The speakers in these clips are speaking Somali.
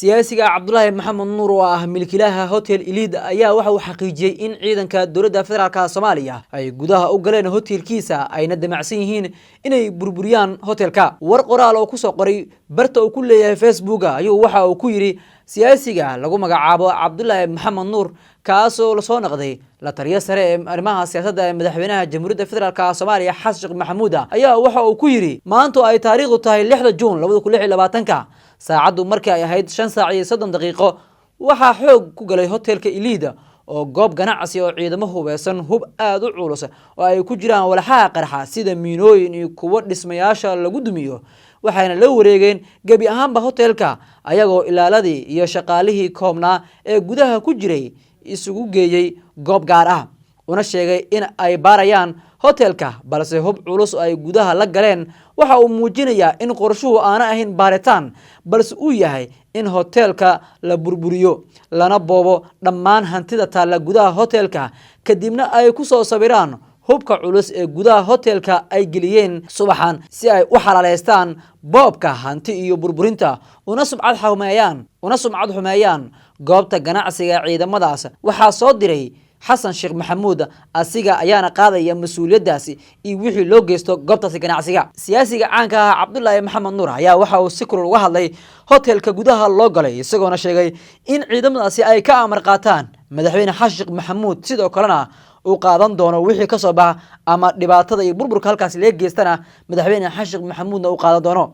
Siyaasiga Cabdulaahi Maxamed Nuur oo ah milkiilaha Hotel Elite ayaa waxa uu xaqiijiyey in ciidanka dowladda federaalka Soomaaliya ay gudaha u galeen hotelkiisa, ayna damacsan yihiin inay burburiyaan hotelka. War qoraal oo kusoo qoray barta uu ku leeyahay Facebooka ayuu waxa uu ku yidhi siyaasiga lagu magacaabo Cabdulaahi Maxamed Nuur, kaasoo lasoo noqday la taliyo sare ee arrimaha siyaasadda ee madaxweynaha Jamhuuriyadda Federaalka Soomaaliya Xasan Sheekh Maxamuud, ayaa waxa uu ku yidhi: "Maanto ay taariikhdu tahay 6-da Juun 2026-ka, saacaddu markii ay ahayd 5 saac iyo 30 daqiiqo, waxaa xoog ku galay hotelka Elite oo goob ganacsi oo ciidamo hubeysan, hub aada u culus oo ay ku jiraan walxaha qarxa sida miinooyin iyo kuwo dhismayaasha lagu dumiyo. Waxayna la wareegeen gebi ahaanba hotelka, ayagoo ilaaladii iyo shaqaalihii koobnaa ee gudaha ku jiray isugu geeyey goob gaar ah, una sheegay in ay baarayaan hotelka, balse hub culus oo ay gudaha la galeen waxa uu muujinayaa in qorshuhu aana ahayn baaritaan, balse uu yahay in hoteelka la burburiyo, lana boobo dhammaan hantida taalla gudaha hotelka, kadibna ay ku soo sawiraan hubka culus ee gudaha hotelka ay geliyeen subaxan, si ay u xalaaleystaan boobka hanti iyo burburinta, una sumcad xumeeyaan goobta ganacsiga. Ciidamadaas waxaa soo diray Xasan Sheekh Maxamuud, asiga ayaana qaadaya mas-uuliyaddaasi iyo wixii loo geysto goobtaasi ganacsiga." Siyaasiga caanka ah Cabdulaahi Maxamed Nuur ayaa waxa uu si kulul uga hadlay hotelka gudaha loo galay, isagoona sheegay in ciidamadaasi ay ka amar qaataan madaxweyne Xasan Sheekh Maxamuud, sidoo kalena uu qaadan doono wixii kasoo baxa ama dhibaatada iyo burburka halkaasi laga geystana madaxweyne Xasan Sheekh Maxamuudna uu qaadan doono.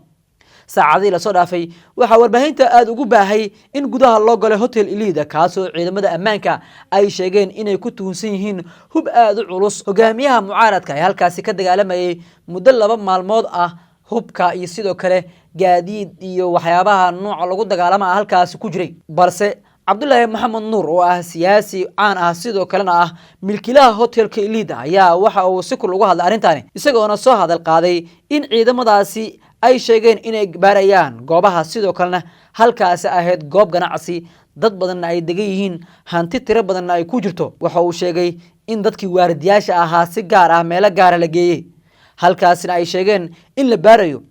Saacadihii lasoo dhaafay waxaa warbaahinta aada ugu baahay in gudaha loo galay Hotel Elite, kaasoo ciidamada ammaanka ay sheegeen inay ku tuhunsan yihiin hub aada u culus. Hogaamiyaha mucaaradka ee halkaasi ka dagaalamayay muddo 2 maalmood ah, hubka iyo sidoo kale gaadiid iyo waxyaabaha nooca lagu dagaalama ah halkaasi ku jiray. Balse Cabdulaahi Maxamed Nuur oo ah siyaasi caan ah, sidoo kalena ah milkiilaha hotelka Elite, ayaa waxa uu si kul uga hadlay arrintaani, isagoona soo hadal qaaday in ciidamadaasi ay sheegeen inay baarayaan goobaha, sidoo kalena halkaasi ahayd goob ganacsi, dad badanna ay degan yihiin, hanti tiro badanna ay ku jirto. Waxa uu sheegay in dadkii waaridiyaasha ahaa si gaar ah meelo gaara la geeyey, halkaasina ay sheegeen in la baarayo.